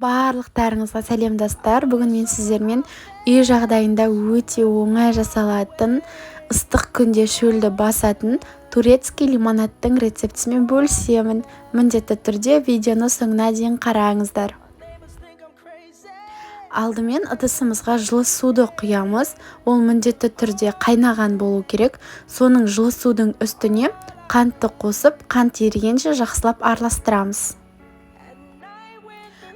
Барлықтарыңызға сәлем, достар! Бүгін мен сіздермен үй жағдайында өте оңай жасалатын, ыстық күнде шөлді басатын турецкий лимонадтың рецептісімен бөлісемін. Міндетті түрде видеоны соңына дейін қараңыздар. Алдымен ыдысымызға жылы суды құямыз. Ол міндетті түрде қайнаған болу керек. Соның жылы судың үстіне қантты қосып, қант ерігенше жақсылап араластырамыз.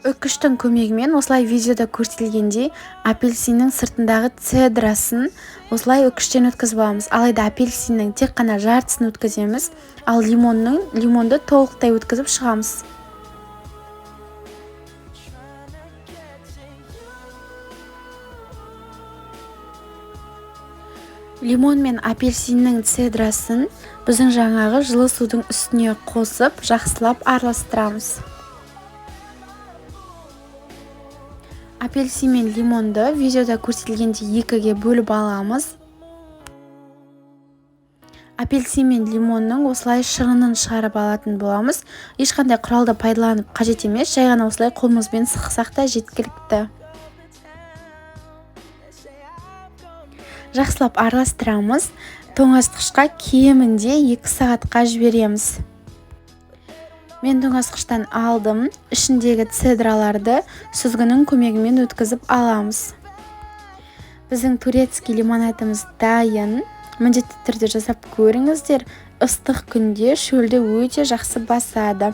Үккіштің көмегімен осылай видеода көрсетілгендей апельсиннің сыртындағы цедрасын осылай үккіштен өткізіп аламыз. Алайда апельсиннің тек қана жартысын өткіземіз, ал лимонды толықтай өткізіп шығамыз. Лимон мен апельсиннің цедрасын біздің жаңағы жылы судың үстіне қосып, жақсылап араластырамыз. Апельсин мен лимонды видеода көрсетілгендей екіге бөліп аламыз. Апельсин мен лимонның осылай шырынын шығарып алатын боламыз. Ешқандай құралды пайдаланып қажет емес, жай ғана осылай қолымызбен сықсақ та жеткілікті. Жақсылап араластырамыз. Тоңазытқышқа кемінде 2 сағатқа жібереміз. Мен тоңазытқыштан алдым. Ішіндегі цедраларды сүзгінің көмегімен өткізіп аламыз. Біздің турецкий лимонадымыз дайын. Міндетті түрде жасап көріңіздер. Ыстық күнде шөлді өте жақсы басады.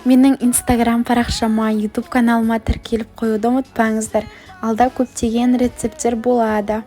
Менің Инстаграм парақшама, YouTube каналыма тіркеліп қоюды ұмытпаңыздар. Алда көптеген рецепттер болады.